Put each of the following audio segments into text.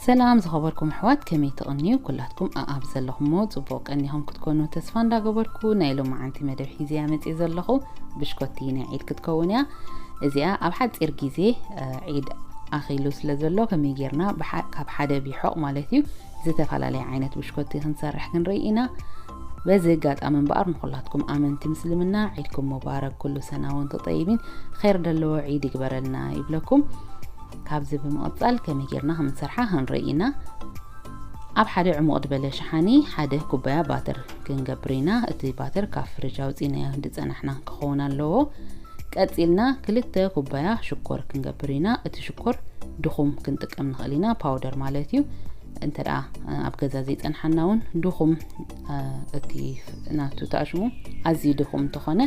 ሰላም ዝኸበርኩም ኣሕዋት፣ ከመይ ትቕንዩ? ኩላትኩም ኣኣብ ዘለኹሞ ጽቡቕ ቀኒኹም ክትኮኑ ተስፋ እንዳገበርኩ፣ ናይ ሎማዓንቲ መደብ ሒዘያ መጽየ ዘለኹ ብሽኮቲ ናይ ዒድ ክትከውን እያ። እዚኣ ኣብ ሓጺር ግዜ፣ እ፣ ዒድ ኣኺሉ ስለ ዘሎ፣ ከመይ ጌርና ብሓ-፣ ካብ ሓደ ቢሖቕ ማለት እዩ፣ ዝተፈላለየ ዓይነት ብሽኮቲ ክንሰርሕ ክንርኢ ኢና። በዚ ኣጋጣሚ እምበኣር ንኹላትኩም ኣመንቲ ምስልምና ዒድኩም ሙባረክ፣ ኩሉ ሰና ወንቱም ጠይቢን፣ ኸይር ደለዎ ዒድ ይግበረልና ይብለኩም። ካብዚ ብምቕጻል ከመይ ጌርና ከም እንሰርሓ ክንርኢ ኢና። ኣብ ሓደ ዕሙቕ ዝበለ ሸሓኒ ሓደ ኩባያ ባተር ክንገብር ኢና። እቲ ባተር ካብ ፍርጅ ኣውጺእናዮ ዝጸናሕና ክኸውን ኣለዎ። ቀጺልና ክልተ ኩባያ ሽኮር ክንገብር ኢና። እቲ ሽኮር ድኹም ክንጥቀም ንኽእል ኢና፣ ፓውደር ማለት እዩ። እንተ ደኣ ኣብ ገዛ ዘይጸንሓና እውን ድኹም፣ እ፣ እቲ ናቱ ተኣሽሙ ኣዝዩ ድኹም እንተኾነ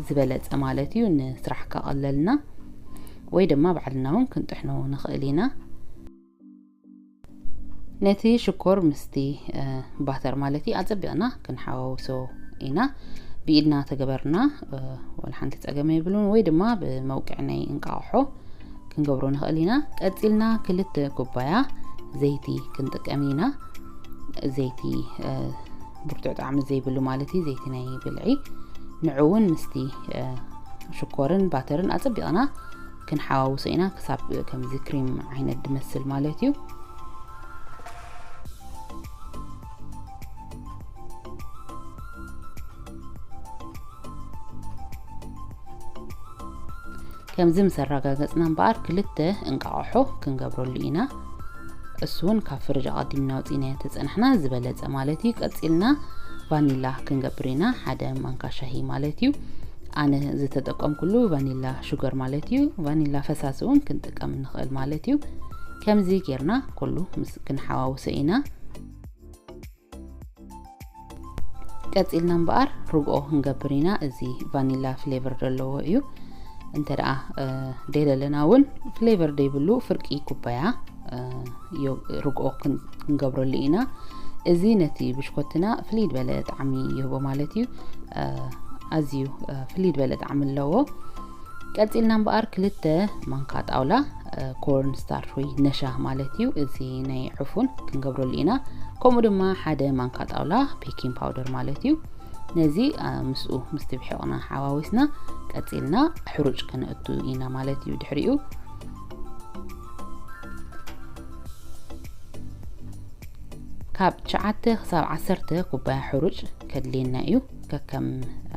ዝበለጸ ማለት እዩ፣ ንስራሕ ከቐለልና። ወይ ድማ ባዕልና እውን ክንጥሕኖ ንኽእል ኢና። ነቲ ሽኮር ምስቲ፣ እ፣ ባተር ማለት እዩ ኣጸቢቕና ክንሓዋውሶ ኢና። ብኢድና ተገበርና፣ እ፣ ወላ ሓንቲ ጸገም የብሉን። ወይ ድማ ብመውቅዒ ናይ እንቃቑሖ ክንገብሮ ንኽእል ኢና። ቀጺልና ክልተ ኩባያ ዘይቲ ክንጥቀም ኢና። ዘይቲ፣ እ፣ ብርቱዕ ጣዕሚ ዘይብሉ ማለት እዩ፣ ዘይቲ ናይ ብልዒ። ንዑ እውን ምስቲ፣ እ፣ ሽኮርን ባተርን ኣጸቢቕና ክንሓዋውሶ ኢና፣ ክሳብ ከምዚ ክሪም ዓይነት ዝመስል ማለት እዩ። ከምዚ ምስ ኣረጋገጽና እምበኣር ክልተ እንቃቑሖ ክንገብረሉ ኢና። እሱ እውን ካብ ፍርጅ ኣቐዲምና ኣውጺእናዮ ተጸናሕና ዝበለጸ ማለት እዩ። ቀጺልና ቫኒላ ክንገብር ኢና፣ ሓደ ማንካ ሻሂ ማለት እዩ። ኣነ ዝተጠቀምኩሉ ቫኒላ ሹገር ማለት እዩ። ቫኒላ ፈሳሲ እውን ክንጥቀም ንኽእል ማለት እዩ። ከምዚ ጌርና ኩሉ ምስ ክንሓዋውሶ ኢና። ቀጺልና እምበኣር ርግኦ ክንገብር ኢና። እዚ ቫኒላ ፍሌቨር ዘለዎ እዩ። እንተ ደኣ፣ እ፣ ደይደለና እውን ፍሌቨር ደይብሉ ፍርቂ ኩባያ፣ እ፣ ዮ-፣ ርግኦ ክን-፣ ክንገብረሉ ኢና። እዚ ነቲ ብሽኮትና ፍልይ ዝበለ ጣዕሚ ይህቦ ማለት እዩ። እ፣ ኣዝዩ፣ እ፣ ፍልይ ዝበለ ጣዕሚ ኣለዎ። ቀጺልና እምበኣር ክልተ ማንካ ጣውላ፣ እ፣ ኮርን ስታርች ወይ ነሻ ማለት እዩ። እዚ ናይ ዕፉን ክንገብረሉ ኢና። ከምኡ ድማ ሓደ ማንካ ጣውላ ቤኪንግ ፓውደር ማለት እዩ። ነዚ፣ እ፣ ምስኡ ምስቲ ብሒቕና ሓዋዊስና ቀጺልና ሕሩጭ ክነእቱ ኢና ማለት እዩ። ድሕሪኡ ካብ ትሽዓተ ክሳብ ዓሰርተ ኩባያ ሕሩጭ ከድልየና እዩ። ከከም፣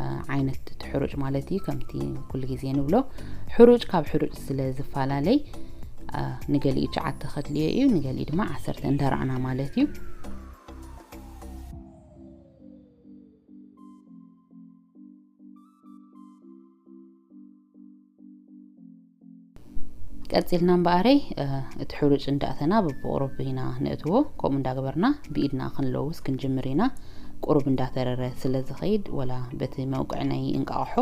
እ፣ ዓይነት እቲ ሕሩጭ ማለት እዩ። ከምቲ ኩሉ ግዜ ንብሎ፣ ሕሩጭ ካብ ሕሩጭ ስለ ዝፈላለይ፣ እ፣ ንገሊኡ ትሽዓተ ከድልዮ እዩ፣ ንገሊኡ ድማ ዓሰርተ፣ እንዳ ረኣና ማለት እዩ። ቀጺልና እምበኣረይ፣ እ፣ እቲ ሕሩጭ እንዳእተና በብቁሩብ ኢና ነእትዎ። ከምኡ እንዳገበርና ብኢድና ክንለውስ ክንጅምር ኢና። ቁሩብ እንዳተረረ ስለ ዝኸይድ፣ ወላ በቲ መውቅዒ ናይ እንቃቑሖ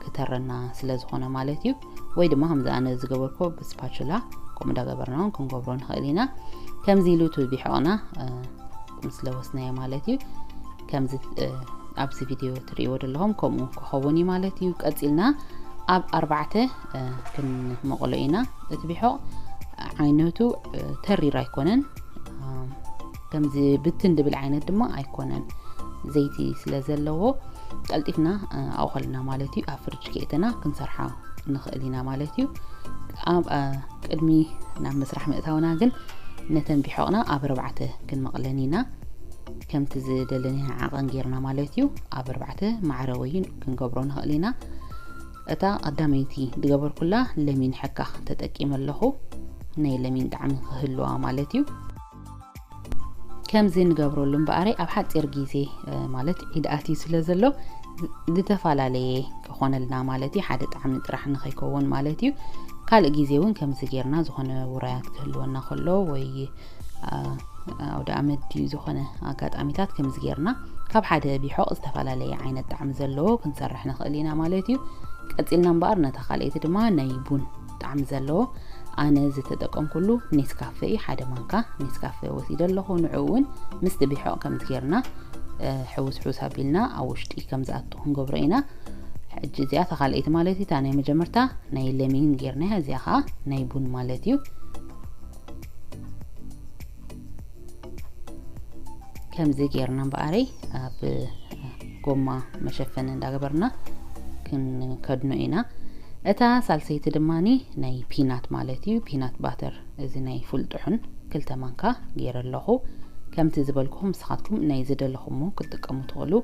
ክተረና ስለ ዝኾነ ማለት እዩ። ወይ ድማ ከምዚ ኣነ ዝገበርኮ ብስፓቹላ ከምኡ እንዳገበርና እውን ክንገብሮ ንኽእል ኢና። ከምዚ ኢሉ እቲ ቢሖቕና፣ እ፣ ምስ ለወስናዮ ማለት እዩ። ከምዚ፣ እ፣ ኣብዚ ቪድዮ ትርእይዎ ዘለኹም ከምኡ ክኸውን እዩ ማለት እዩ። ቀጺልና ኣብ ኣርባዕተ፣ እ፣ ክንመቕሎ ኢና። እቲ ቢሖቕ ዓይነቱ፣ እ፣ ተሪር ኣይኮነን። እ፣ ከምዚ ብትን ድብል ዓይነት ድማ ኣይኮነን። ዘይቲ ስለ ዘለዎ ቀልጢፍና፣ እ፣ ኣውኸልና ማለት እዩ። ኣብ ፍርጅ ከእተና ክንሰርሓ ንኽእል ኢና ማለት እዩ። ኣብ፣ እ፣ ቅድሚ ናብ ምስራሕ ምእታውና ግን ነተን ቢሖቕና ኣብ ኣርባዕተ ክንመቕለን ኢና። ከምቲ ዝደለናዮ ዓቐን ጌርና ማለት እዩ። ኣብ ኣርባዕተ ማዕረ ወይ ክንገብሮ ንኽእል ኢና። እታ ቀዳመይቲ ዝገበርኩላ ለሚን ሕካኽ ተጠቂመ ኣለኹ፣ ናይ ለሚን ጣዕሚ ክህልዋ ማለት እዩ። ከምዚ ንገብረሉ እምበኣረይ ኣብ ሓጺር ግዜ፣ እ፣ ማለት ዒድ ኣትዩ ስለ ዘሎ ዝ-፣ ዝተፈላለየ ክኾነልና ማለት እዩ። ሓደ ጣዕሚ ጥራሕ ንኸይከውን ማለት እዩ። ካልእ ግዜ እውን ከምዚ ጌርና ዝኾነ ውራያት ክህልወና ከሎ ወይ፣ እ፣ ኣውደ ኣመት ድዩ ዝኾነ ኣጋጣሚታት ከምዚ ጌርና ካብ ሓደ ቢሖቕ ዝተፈላለየ ዓይነት ጣዕሚ ዘለዎ ክንሰርሕ ንኽእል ኢና ማለት እዩ። ቀጺልና እምበኣር ነታ ካልኣይቲ ድማ ናይ ቡን ጣዕሚ ዘለዎ ኣነ ዝተጠቀምኩሉ ኔስካፈ እዩ። ሓደ ማንካ ኔስካፈ ወሲደ ኣለኹ። ንዕኡ እውን ምስቲ ቢሖቕ ከምዚ ጌርና፣ እ፣ ሕውስ ሕውስ ኣቢልና ኣብ ውሽጢ ከም ዝኣቱ ክንገብሮ ኢና። ሕጂ እዚኣ እታ ካልኣይቲ ማለት እዩ። እታ ናይ መጀመርታ ናይ ለሚን ጌርናያ፣ እዚኣ ኸዓ ናይ ቡን ማለት እዩ። ከምዚ ጌርና እምበኣረይ ኣብ ጎማ መሸፈኒ እንዳገበርና ክንከድኖ ኢና። እታ ሳልሰይቲ ድማኒ ናይ ፒናት ማለት እዩ፣ ፒናት ባተር፣ እዚ ናይ ፉል ጥሑን ክልተ ማንካ ገይረ ኣለኹ። ከምቲ ዝበልኩኹም ንስኻትኩም ናይ ዝደለኹሞ ክትጥቀሙ ትኽእሉ።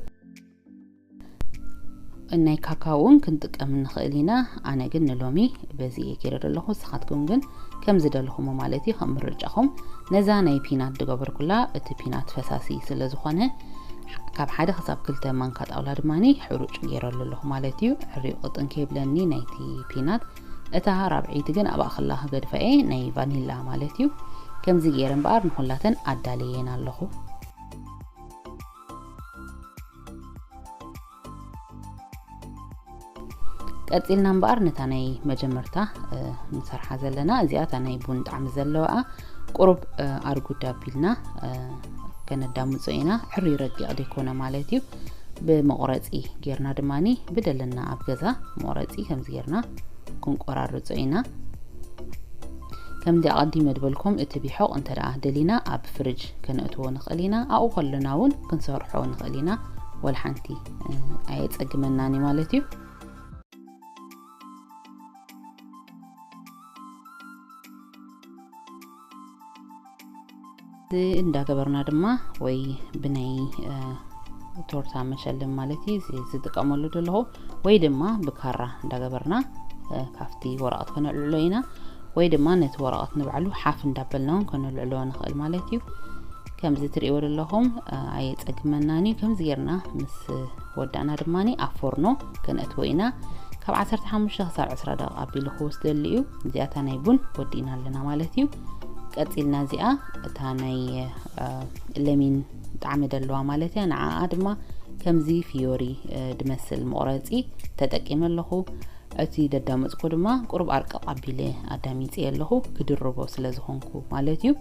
ናይ ካካውን ክንጥቀም ንኽእል ኢና። ኣነ ግን ንሎሚ በዚ እየ ገይረ ዘለኹ። ንስኻትኩም ግን ከም ዝደለኹሞ ማለት እዩ፣ ከም ምርጫኹም። ነዛ ናይ ፒናት ዝገበርኩላ፣ እቲ ፒናት ፈሳሲ ስለ ዝኾነ፣ ካብ ሓደ ክሳብ ክልተ ማንካ ጣውላ ድማኒ ሕሩጭ ገይረሉ ኣለኹ ማለት እዩ። ሕሪኡ ቅጥን ከይብለኒ ናይቲ ፒናት። እታ ራብዐይቲ ግን ኣብኣ ከላ ክገድፋ እየ፣ ናይ ቫኒላ ማለት እዩ። ከምዚ ገይረ እምበኣር ንኹላተን ኣዳልየን ኣለኹ። ቀጺልና እምበኣር ነታ ናይ መጀመርታ፣ እ፣ ንሰርሓ ዘለና፣ እዚኣ እታ ናይ ቡን ጣዕሚ ዘለዋ፣ ቁሩብ፣ እ፣ ኣርጉድ ኣቢልና፣ እ፣ ከነዳምጾ ኢና። ሕሩይ ረቂቕ ዘይኮነ ማለት እዩ። ብመቑረጺ ጌርና ድማኒ ብደለና ኣብ ገዛ መቑረጺ ከምዚ ጌርና ክንቆራርጾ ኢና። ከምዚ ኣቐዲመ ዝበልኩም፣ እቲ ቢሖቕ እንተ ደኣ ደሊና ኣብ ፍሪጅ ከነእትዎ ንኽእል ኢና። ኣብኡ ከለና እውን ክንሰርሖ ንኽእል ኢና። ወላ ሓንቲ፣ እ፣ ኣየጸግመናን እዩ ማለት እዩ። እዚ እንዳገበርና ድማ ወይ ብናይ፣ እ፣ ቶርታ መሸለም ማለት እዩ፣ እዚ ዝጥቀመሉ ዘለኹ፣ ወይ ድማ ብካራ እንዳገበርና፣ እ፣ ካብቲ ወረቐት ከነልዕሎ ኢና፣ ወይ ድማ ነቲ ወረቐት ንባዕሉ ሓፍ እንዳበልና እውን ከነልዕሎ ንኽእል ማለት እዩ። ከምዚ ትርእይዎ ዘለኹም፣ እ፣ ኣየጸግመናን እዩ። ከምዚ ጌርና ምስ ወዳእና ድማኒ ኣብ ፎርኖ ከነእትዎ ኢና። ካብ ዓሰርተ ሓሙሽተ ክሳብ ዕስራ ደቂቕ ኣቢሉ ክወስደሉ እዩ። እዚኣ እታ ናይ ቡን ወዲእና ኣለና ማለት እዩ። ቀጺልና እዚኣ እታ ናይ፣ እ፣ ለሚን ጣዕሚ ደለዋ ማለት እያ። ንዓኣ ድማ ከምዚ ፊዮሪ፣ እ፣ ድመስል መቑረጺ ተጠቂመ ኣለኹ። እቲ ደዳመጽኩ ድማ ቁሩብ ኣርቀቕ ኣቢለ ኣዳሚጸ ኣለኹ፣ ክድርቦ ስለ ዝኾንኩ ማለት እዩ።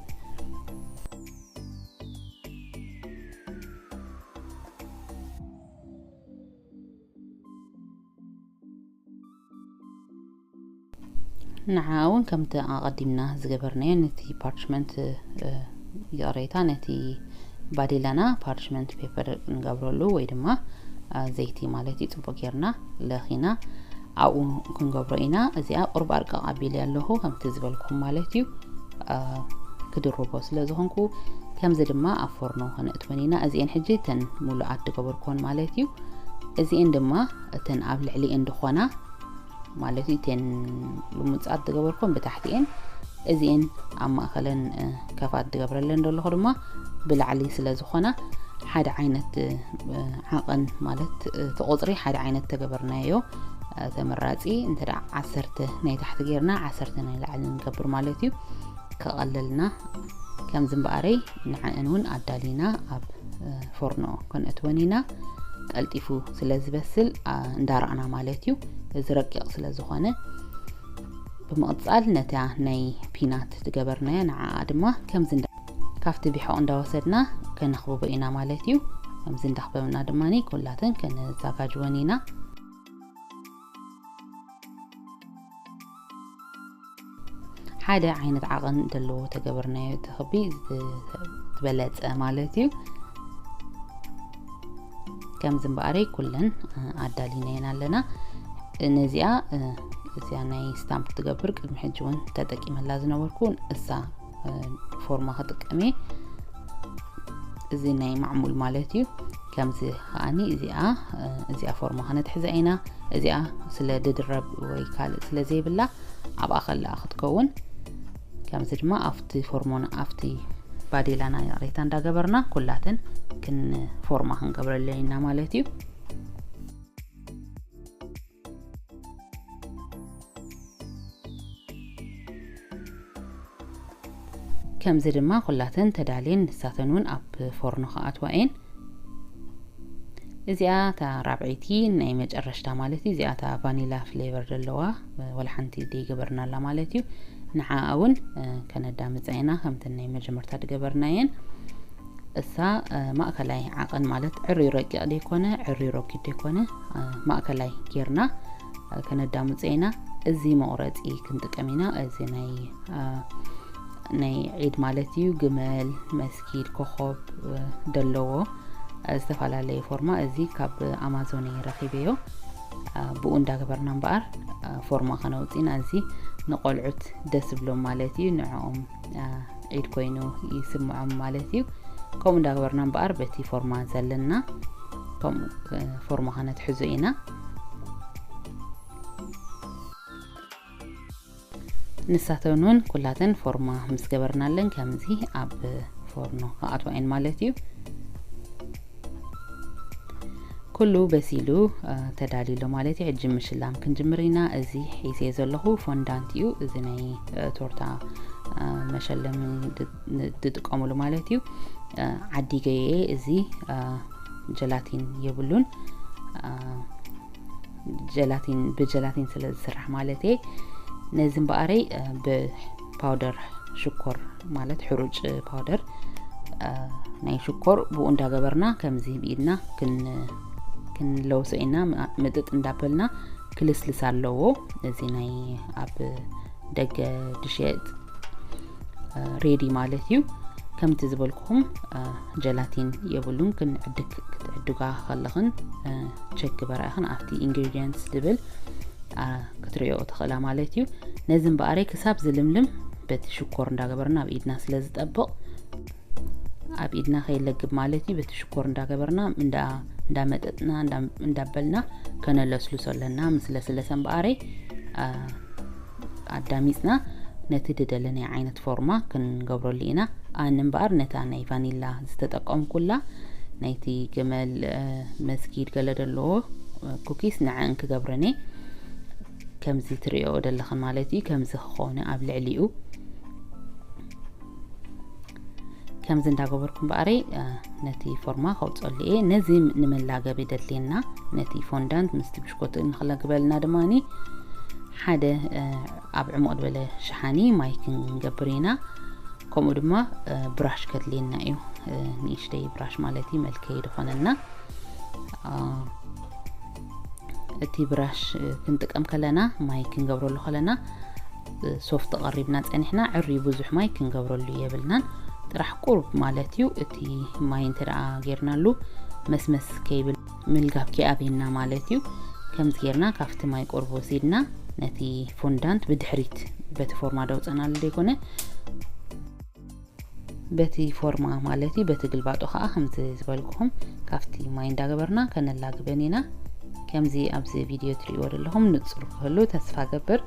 ንዓ እውን ከምቲ ኣቐዲምና ዝገበርናዮ ነቲ ፓርችመንት፣ እ፣ ይቕሬታ፣ ነቲ ባዴላና ፓርችመንት ፔፐር ንገብረሉ ወይ ድማ፣ እ፣ ዘይቲ ማለት እዩ። ጽቡቕ ጌርና ለኺና ኣብኡ ክንገብሮ ኢና። እዚኣ ቁሩብ ኣርቀቕ ኣቢለ ኣለኹ፣ ከምቲ ዝበልኩም ማለት እዩ። እ፣ ክድርቦ ስለ ዝኾንኩ፣ ከምዚ ድማ ኣብ ፎርኖ ከነእትወን ኢና። እዚኤን ሕጂ እተን ሙሉኣት ዝገበርኩወን ማለት እዩ። እዚኤን ድማ እተን ኣብ ልዕሊኤን ዝኾና ማለት እዩ፣ እተን ልሙጻት ዝገበርኩወን ብታሕቲኤን፣ እዚኤን ኣብ ማእከለን፣ እ፣ ከፋት ዝገብረለን ዘለኹ ድማ ብላዕሊ ስለ ዝኾና፣ ሓደ ዓይነት፣ እ፣ ዓቐን ማለት፣ እ፣ እቲ ቁጽሪ ሓደ ዓይነት ተገበርናዮ፣ እ፣ ተመራጺ። እንተ ደኣ ዓሰርተ ናይ ታሕቲ ጌርና፣ ዓሰርተ ናይ ላዕሊ ንገብር ማለት እዩ። ከቐለልና። ከምዚ እምበኣረይ ንዓአን እውን ኣዳሊና ኣብ፣ እ፣ ፎርኖ ከነእትወን ኢና። ቀልጢፉ ስለ ዝበስል፣ ኣ፣ እንዳረኣና ማለት እዩ። እዚ ረቂቕ ስለ ዝኾነ፣ ብምቕጻል ነታ ናይ ፒናት ዝገበርናያ ንዓኣ ድማ ከምዚ እንዳ-፣ ካብቲ ቢሖቕ እንዳወሰድና ከነኽብቦ ኢና ማለት እዩ። ከምዚ እንዳኽበብና ድማኒ ኩላተን ከነዘጋጅወን ኢና። ሓደ ዓይነት ዓቐን ዘለዎ ተገበርናዮ፣ እቲ ክቢ ዝ-፣ ዝበለጸ ማለት እዩ። ከምዚ እምበኣረይ ኩለን፣ እ፣ ኣዳሊናየን ኣለና። ነዚኣ፣ እ፣ እዚኣ ናይ ስታምፕ ትገብር ቅድሚ ሕጂ እውን ተጠቂመላ ዝነበርኩ እሳ፣ እ፣ ፎርማ ክጥቀም እየ። እዚ ናይ ማዕሙል ማለት እዩ። ከምዚ ከኣኒ እዚኣ፣ እ፣ እዚኣ ፎርማ ከነትሕዛ ኢና። እዚኣ ስለ ድድረብ ወይ ካልእ ስለ ዘይብላ ኣብኣ ከላ ክትከውን። ከምዚ ድማ ኣብቲ ፎርሞና፣ ኣብቲ ባዴላና ይቕሬታ እንዳገበርና ኩላተን ክን-፣ ፎርማ ክንገብረለን ኢና ማለት እዩ። ከምዚ ድማ ኩላተን ተዳልየን ንሳተን እውን ኣብ ፎርኖ ክኣትዋ እየን። እዚኣ እታ ራብዐይቲ ናይ መጨረሽታ ማለት እዩ። እዚኣ እታ ቫኒላ ፍሌቨር ዘለዋ፣ ወላ ሓንቲ ዘይገበርናላ ማለት እዩ። ንዓኣ እውን፣ እ፣ ከነዳምጻ ኢና፣ ከምተን ናይ መጀመርታ ዝገበርናየን። እሳ፣ እ፣ ማእከላይ ዓቐን ማለት ዕርዩ ረቂቕ ዘይኮነ፣ ዕርዩ ረጒድ ዘይኮነ፣ እ፣ ማእከላይ ጌርና፣ እ፣ ከነዳምጾ ኢና። እዚ መቑረጺ ክንጥቀም ኢና። እዚ ናይ፣ እ፣ ናይ ዒድ ማለት እዩ። ግመል፣ መስጊድ፣ ኮኾብ፣ እ፣ ደለዎ፣ እ፣ ዝተፈላለየ ፎርማ። እዚ ካብ ኣማዞን እየ ረኺበዮ። እ፣ ብኡ እንዳገበርና እምበኣር፣ እ፣ ፎርማ ከነውፅእና። እዚ ንቆልዑት ደስ ብሎም ማለት እዩ። ንዕኦም፣ እ፣ ዒድ ኮይኑ ይስምዖም ማለት እዩ። ከምኡ እንዳገበርና እምበኣር በቲ ፎርማ ዘለና ከምኡ፣ እ፣ ፎርማ ከነትሕዞ ኢና። ንሳተን እውን ኩላተን ፎርማ ምስ ገበርናለን ከምዚ ኣብ ፎርኖ ክኣትዋ እየን ማለት እዩ። ኩሉ በሲሉ፣ እ፣ ተዳልዩ ኣሎ ማለት እዩ። ሕጂ ምሽላም ክንጅምር ኢና። እዚ ሒዘ ዘለኹ ፎንዳንት እዩ። እዚ ናይ፣ እ፣ ቶርታ፣ እ፣ መሸለሚ ድ-፣ ን-፣ ዝጥቀሙሉ ማለት እዩ። እ፣ ዓዲገየ እዚ፣ እ፣ ጀላቲን የብሉን። እ፣ ጀላቲን፣ ብጀላቲን ስለ ዝስራሕ ማለት እየ። ነዚ እምበኣረይ፣ እ፣ ብፓውደር ሽኮር ማለት ሕሩጭ ፓውደር፣ እ፣ ናይ ሽኮር ብኡ እንዳገበርና ከምዚ ብኢድና ክን-፣ ክንለውሶ ኢና። ም-፣ ምጥጥ እንዳበልና ክልስልስ ኣለዎ። እዚ ናይ ኣብ ደገ ድሸጥ፣ እ፣ ሬዲ ማለት እዩ። ከምቲ ዝበልኩኹም፣ እ፣ ጀላቲን የብሉን። ክንዕድግ፣ ክትዕድጋ ከለኽን፣ እ፣ ቸክ ግበራ ኢኽን ኣብቲ ኢንግሪዲየንትስ ዝብል፣ እ፣ ክትሪኦ ትኽእላ ማለት እዩ። ነዚ እምበኣረይ ክሳብ ዝልምልም በቲ ሽኮር እንዳገበርና ኣብ ኢድና ስለ ዝጠብቕ፣ ኣብ ኢድና ከይለግብ ማለት እዩ። በቲ ሽኮር እንዳገበርና፣ እንዳ-፣ እንዳመጠጥና፣ እንዳ-፣ እንዳበልና ከነለስልሶ ኣለና። ምስ ለስለሰ እምበኣረይ፣ እ፣ ኣዳሚፅና ነቲ ዝደለናዮ ዓይነት ፎርማ ክንገብረሉ ኢና። ኣነ እምበኣር ነታ ናይ ቫኒላ ዝተጠቀምኩላ፣ ናይቲ ግመል፣ እ፣ መስጊድ ገለ ዘለዎ፣ እ፣ ኩኪስ ንዐን ክገብረን እየ። ከምዚ ትሪኦ ዘለኽን ማለት እዩ። ከምዚ ክኾነ ኣብ ልዕሊኡ ከምዚ እንዳገበርኩ እምበኣረይ፣ እ፣ ነቲ ፎርማ ከውፀሉ እየ። ነዚ ንመላገቢ ደድልየና፣ ነቲ ፎንዳንት ምስቲ ብሽኮቲ ንክለግበልና ድማኒ ሓደ፣ እ፣ ኣብ ዕሙቕ ዝበለ ሸሓኒ ማይ ክንገብር ኢና። ከምኡ ድማ፣ እ፣ ብራሽ ከድልየና እዩ። እ፣ ንእሽተይ ብራሽ ማለት እዩ፣ መልከይ ዝኾነና። እ፣ እቲ ብራሽ፣ እ፣ ክንጥቀም ከለና፣ ማይ ክንገብረሉ ከለና፣ እ፣ ሶፍት ቀሪብና ጸኒሕና፣ ዕሪ ብዙሕ ማይ ክንገብረሉ የብልናን። ጥራሕ ቁሩብ ማለት እዩ። እቲ ማይ እንተ ደኣ ጌርናሉ መስመስ ከይብል ምልጋብ ከይኣብየና ማለት እዩ። ከምዚ ጌርና ካብቲ ማይ ቁሩብ ወሲድና ነቲ ፎንዳንት ብድሕሪት በቲ ፎርማ ደውጸናሉ ዘይኮነ በቲ ፎርማ ማለት እዩ፣ በቲ ግልባጡ ከኣ ከምዚ ዝበልኩኹም ካብቲ ማይ እንዳገበርና ከነላግበን ኢና። ከምዚ ኣብዚ ቪድዮ ትርእይዎ ዘለኹም ንጹር ክህሉ ተስፋ ገብር።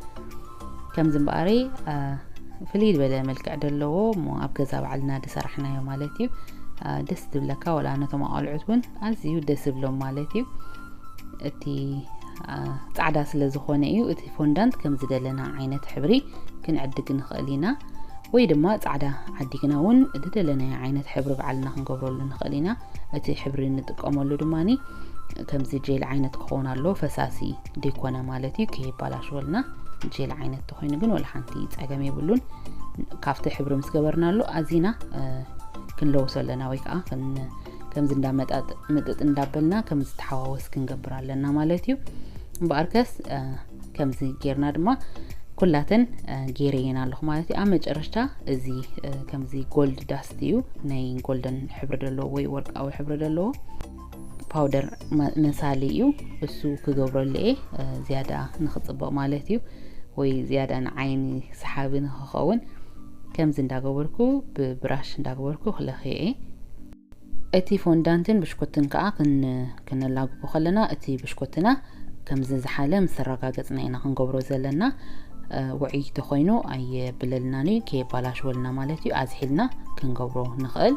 ከምዚ እምበኣረይ፣ እ፣ ፍልይ ዝበለ መልክዕ ዘለዎ እሞ ኣብ ገዛ ባዕልና ዝሰራሕናዮ ማለት እዩ። እ፣ ደስ ዝብለካ፣ ወላ ነቶም ኣቆልዑት እውን ኣዝዩ ደስ ዝብሎም ማለት እዩ። እቲ፣ እ፣ ጻዕዳ ስለ ዝኾነ እዩ። እቲ ፎንዳንት ከም ዝደለና ዓይነት ሕብሪ ክንዕድግ ንኽእል ኢና። ወይ ድማ ጻዕዳ ዓዲግና እውን ዝደለናዮ ዓይነት ሕብሪ ባዕልና ክንገብረሉ ንኽእል ኢና። እቲ ሕብሪ ንጥቀመሉ ድማኒ ከምዚ ጄል ዓይነት ክኸውን ኣለዎ፣ ፈሳሲ ዘይኮነ ማለት እዩ፣ ከይባላሽወልና። ጄል ዓይነት ተኾይኑ ግን ወላ ሓንቲ ጸገም የብሉን። ካብቲ ሕብሪ ምስ ገበርናሉ ኣዚና፣ እ፣ ክንለውሶ ኣለና፣ ወይ ከዓ ክን-፣ ከምዚ እንዳመጣጥ-፣ ምጥጥ እንዳበልና ከምዚ ተሓዋወስ ክንገብር ኣለና ማለት እዩ። እምበኣርከስ፣ እ፣ ከምዚ ጌርና ድማ ኩላተን፣ እ፣ ጌረየን ኣለኹ ማለት እዩ። ኣብ መጨረሽታ እዚ፣ እ፣ ከምዚ ጎልድ ዳስት እዩ፣ ናይ ጎልደን ሕብሪ ዘለዎ ወይ ወርቃዊ ሕብሪ ዘለዎ ፓውደር መ-፣ መሳሊ እዩ። እሱ ክገብረሉ እየ፣ እ፣ ዝያዳ ንኽጽብቕ ማለት እዩ፣ ወይ ዝያዳ ንዓይኒ ሰሓቢ ንኽኸውን። ከምዚ እንዳገበርኩ፣ ብብራሽ እንዳገበርኩ ክለኽዮ እየ። እቲ ፎንዳንትን ብሽኮትን ከኣ ክን-፣ ክነላግቦ ከለና፣ እቲ ብሽኮትና ከምዚ ዝሓለ ምስ ኣረጋገጽና ኢና ክንገብሮ ዘለና። እ፣ ውዑይ ተኾይኑ ኣየብለልናን እዩ፣ ከየባላሽወልና ማለት እዩ። ኣዝሒልና ክንገብሮ ንኽእል።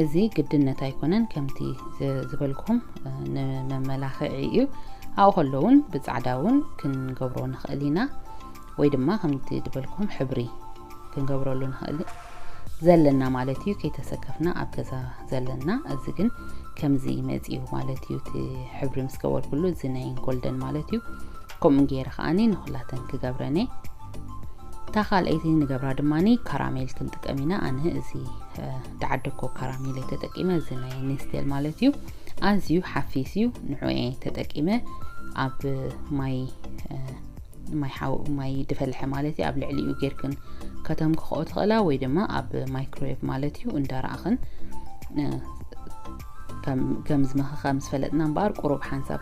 እዚ ግድነት ኣይኮነን፣ ከምቲ ዝ-፣ ዝበልኩም፣ እ፣ ንመመላኽዒ እዩ። ኣብኡ ከሎ እውን ብጻዕዳ እውን ክንገብሮ ንኽእል ኢና፣ ወይ ድማ ከምቲ ዝበልኩም ሕብሪ ክንገብረሉ ንኽእል ዘለና ማለት እዩ፣ ከይተሰከፍና ኣብ ገዛ ዘለና። እዚ ግን ከምዚ መጺኡ ማለት እዩ፣ እቲ ሕብሪ ምስ ገበርኩሉ፣ እዚ ናይ ጎልደን ማለት እዩ። ከምኡ ገይረ ከኣኒ ንኹላተን ክገብረን እየ። እታ ካልኣይቲ ንገብራ ድማኒ ካራሜል ክንጥቀም ኢና። ኣነ እዚ፣ እ፣ ዝዓደግኮ ካራሜል እየ ተጠቂመ፣ እዚ ናይ ኔስቴል ማለት እዩ። ኣዝዩ ሓፊስ እዩ፣ ንዑ እየ ተጠቂመ። ኣብ ማይ፣ እ፣ ማይ ሓው ማይ ድፈልሐ ማለት እዩ ኣብ ልዕሊኡ ጌርክን ከተምክኽኦ ትኽእላ፣ ወይ ድማ ኣብ ማይክሮዌቭ ማለት እዩ እንዳረኣኽን ከም ዝመኸኸ ምስ ፈለጥና እምበኣር ቁሩብ ሓንሳብ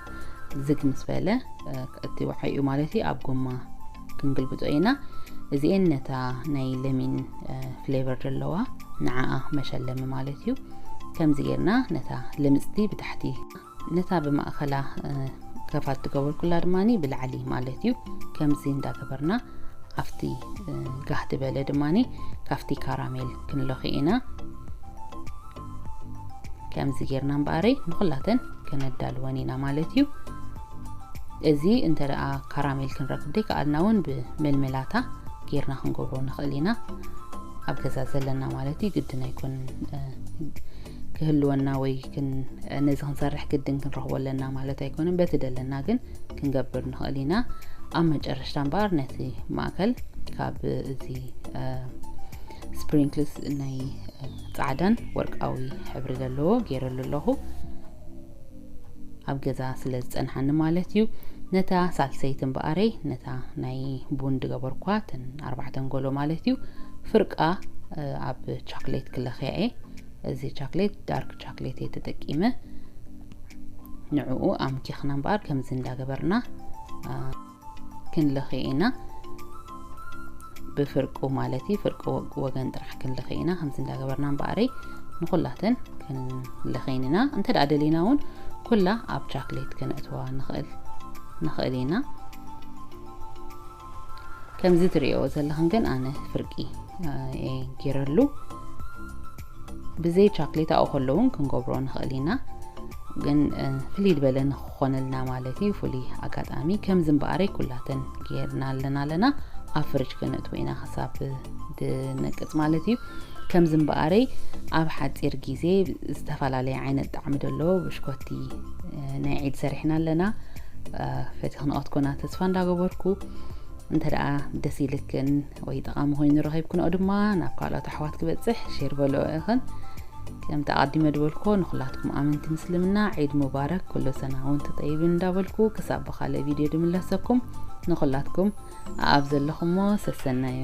ዝግ ምስ በለ እቲ ውዓይኡ ማለት እዩ ኣብ ጎማ ክንግልብጦ ኢና። እዚኤን ነታ ናይ ለሚን ፍሌቨር ዘለዋ ንዓኣ መሸለሚ ማለት እዩ። ከምዚ ጌርና ነታ ልምፅቲ ብታሕቲ ነታ ብማእኸላ ከፋት ትገበርኩላ ድማ ብላዕሊ ማለት እዩ። ከምዚ እንዳገበርና ኣብቲ ጋህ ዝበለ ድማ ካብቲ ካራሜል ክንለኺ ኢና። ከምዚ ጌርና እምበኣረይ ንኹላተን ከነዳልወን ኢና ማለት እዩ። እዚ እንተ ደኣ ካራሜል ክንረክብ ዘይከኣልና እውን ብመልመላታ ጌርና ክንገብሮ ንኽእል ኢና። ኣብ ገዛ ዘለና ማለት እዩ። ግድን ኣይኮን ክህልወና ወይ ነዚ ክንሰርሕ ግድን ክንረኽቦ ኣለና ማለት ኣይኮነን። በቲ ደለና ግን ክንገብር ንኽእል ኢና። ኣብ መጨረሽታ እምበኣር ነቲ ማእከል ካብ እዚ ስፕሪንክልስ ናይ ጻዕዳን ወርቃዊ ሕብሪ ዘለዎ ገይረሉ ኣለኹ። ኣብ ገዛ ስለ ዝጸንሓኒ ማለት እዩ። ነታ ሳልሰይቲ እምበኣረይ ነታ ናይ ቡን ድገበርኳ ተን ኣርባዕተን ጎሎ ማለት እዩ ፍርቃ ኣብ ቻክሌት ክለኽያ እየ። እዚ ቻክሌት ዳርክ ቻክሌት እየ ተጠቂመ። ንዕኡ ኣምኪኽና እምበኣር ከምዚ እንዳገበርና ክንለኺ ኢና። ብፍርቁ ማለት እዩ ፍርቂ ወገን ጥራሕ ክንለኺ ኢና። ከምዚ እንዳገበርና እምበኣረይ ንኹላተን ክንለኺን ኢና። እንተ ደኣ ደሊና እውን ኩላ ኣብ ቻክሌት ክነእትዋ ንኽእል ንኽእል ኢና። ከምዚ ትርእዮ ዘለኽን ግን ኣነ ፍርቂ እየ ጌረሉ። ብዘይ ቻክሌት ኣብኡ ከለውን ክንገብሮ ንኽእል ኢና። ግን ፍልይ ዝበለ ንክኾነልና ማለት እዩ ፍሉይ ኣጋጣሚ ከምዚ እምበኣረይ ኩላተን ጌርና ኣለና ኣለና ኣብ ፍርጅ ክነእትዎ ኢና ክሳብ ድነቅፅ ማለት እዩ። ከምዚ እምበኣረይ ኣብ ሓፂር ግዜ ዝተፈላለየ ዓይነት ጣዕሚ ዘለዎ ብሽኮቲ ናይ ዒድ ሰሪሕና ኣለና። ፈቲኽንኦ ትኮና ተስፋ እንዳገበርኩ እንተ ደኣ ደስ ኢልክን ወይ ጠቓሚ ኮይኑ ረኺብክንኦ ድማ ናብ ካልኦት ኣሕዋት ክበፅሕ ሼር በልኦ ኢኽን። ከምቲ ኣቐዲመ ድበልኩዎ ንኹላትኩም ኣመንቲ ምስልምና ዒድ ሙባረክ ኩሉ ሰና እውን ትጠይብን እንዳበልኩ ክሳብ ብኻልእ ቪድዮ ድምለሰኩም ንኹላትኩም ኣብ ዘለኹሞ ሰሰናዩ።